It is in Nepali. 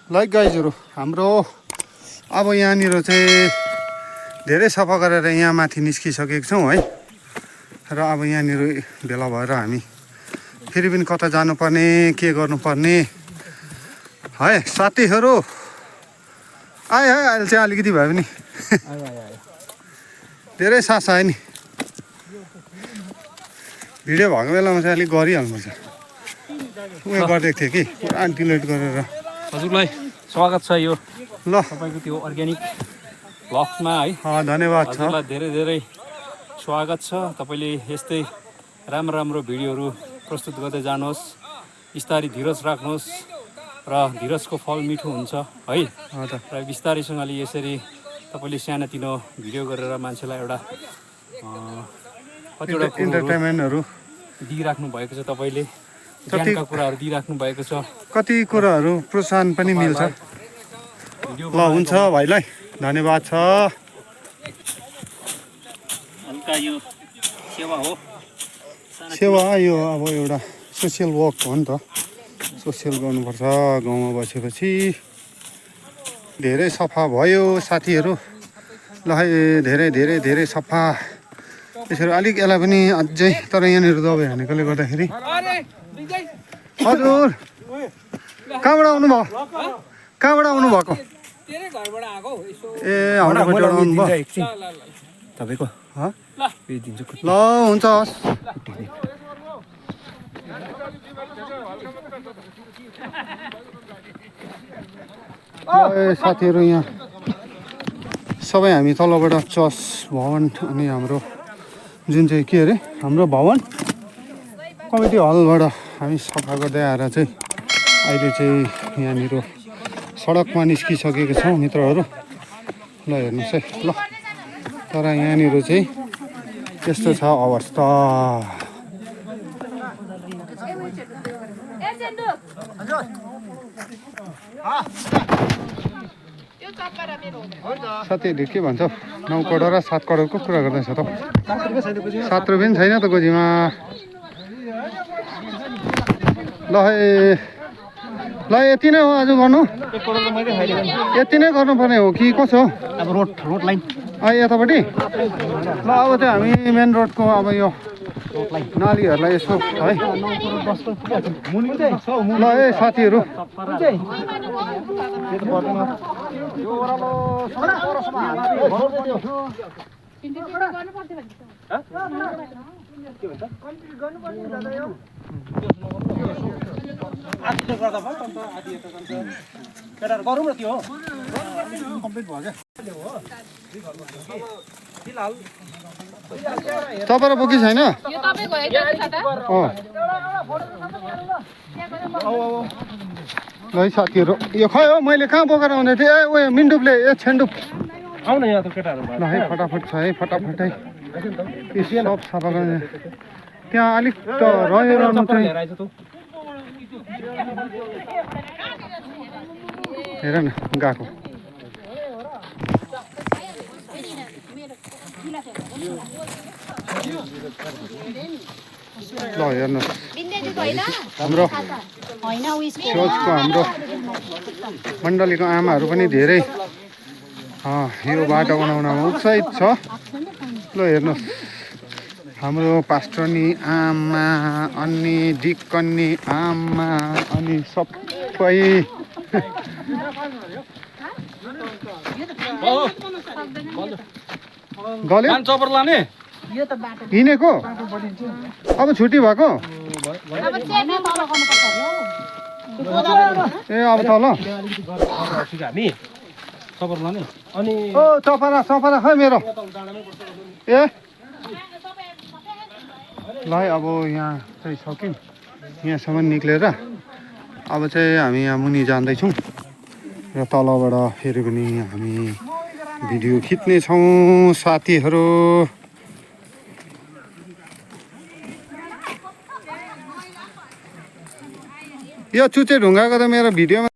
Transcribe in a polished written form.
लाइक गाइजहरू हाम्रो अब यहाँनिर चाहिँ धेरै सफा गरेर यहाँ माथि निस्किसकेको छौँ है। र अब यहाँनिर भेला भएर हामी फेरि पनि कता जानुपर्ने के गर्नुपर्ने है साथीहरू आए है। अहिले चाहिँ अलिकति भए पनि धेरै सास आयो नि। भिडियो भएको बेलामा चाहिँ अलिक गरिहाल्नुपर्छ। उयो गरिदिएको थिएँ कि पुरा डिलिट गरेर। हजुरलाई स्वागत छ यो ल तपाईँको त्यो अर्ग्यानिक ब्लग्समा है। धन्यवाद छ। हजुरलाई धेरै धेरै स्वागत छ। तपाईँले यस्तै राम्रो राम्रो भिडियोहरू प्रस्तुत गर्दै जानुहोस्। बिस्तारै धीरज राख्नुहोस् र धीरजको फल मिठो हुन्छ है। र बिस्तारैसँगले यसरी तपाईँले सानोतिनो भिडियो गरेर मान्छेलाई एउटा कतिवटा इन्टरटेनमेन्टहरू दिइराख्नु भएको छ। तपाईँले ज्ञानका कुराहरू दिइराख्नु भएको छ। कति कुराहरू प्रोत्साहन पनि मिल्छ। ल हुन्छ भाइलाई धन्यवाद छ। हल्का यो सेवा हो। सेवा यो अब एउटा सोसियल वर्क हो नि त। सोसियल गर्नुपर्छ। गाउँमा बसेपछि धेरै सफा भयो साथीहरू। ल है धेरै धेरै धेरै सफा। त्यसरी अलिक यसलाई पनि अझै तर यहाँनिर दबाई हानेकोले गर्दाखेरि। हजुर कहाँबाट आउनुभयो? कहाँबाट आउनुभएको? ए हाम्रोबाट आउनुभयो तपाईँको ल हुन्छ हस्। साथीहरू यहाँ सबै हामी तलबाट चर्च भवन अनि हाम्रो जुन चाहिँ के अरे हाम्रो भवन कमिटी हलबाट हामी सफा गर्दै आएर चाहिँ अहिले चाहिँ यहाँनिर सडकमा निस्किसकेको छौँ मित्रहरू। ल हेर्नुहोस् है ल। तर यहाँनिर चाहिँ त्यस्तो छ अवस्था। साथीहरूले के भन्छ 9 करोड र 7 करोडको कुरा गर्दैछ त। 7 रुपियाँ छैन त गोजीमा। ल है ल यति नै हो आज गर्नु। यति नै गर्नुपर्ने हो कि कसो? अब रोड लाइन यतापट्टि। ल अब चाहिँ हामी मेन रोडको अब यो नालीहरूलाई यसो है। ल है साथीहरू तपाईँ बोकी छैन? ल है साथीहरू यो खै हो मैले कहाँ बोकेर आउँदै थिएँ। ए उयो मिन्डुपले ए छेन्डुप आउन यहाँ त केटाहरू ल है फटाफट छ है फटाफटै सब सफा गर्ने। त्यहाँ अलिक त रहिरहनु चाहिँ हेर न गएको। ल हेर्नुहोस् हाम्रो चर्चको हाम्रो मण्डलीको आमाहरू पनि धेरै यो बाटो बनाउनमा उत्साहित छ। ल हेर्नुहोस् हाम्रो पास्टरनी आमा अनि डिकन्नी आमा अनि सबै गल्यो चपर लाने हिँडेको। अब छुट्टी भएको ए अब तल हामी चपर लाने अनि ओ चपरा चपरा खै मेरो ए ल है अब यहाँ चाहिँ सक्यौँ। यहाँसम्म निक्लेर अब चाहिँ हामी यहाँ मुनि जाँदैछौँ र तलबाट फेरि पनि हामी भिडियो खिच्नेछौँ साथीहरू। यो चुचे ढुङ्गाको त मेरो भिडियोमा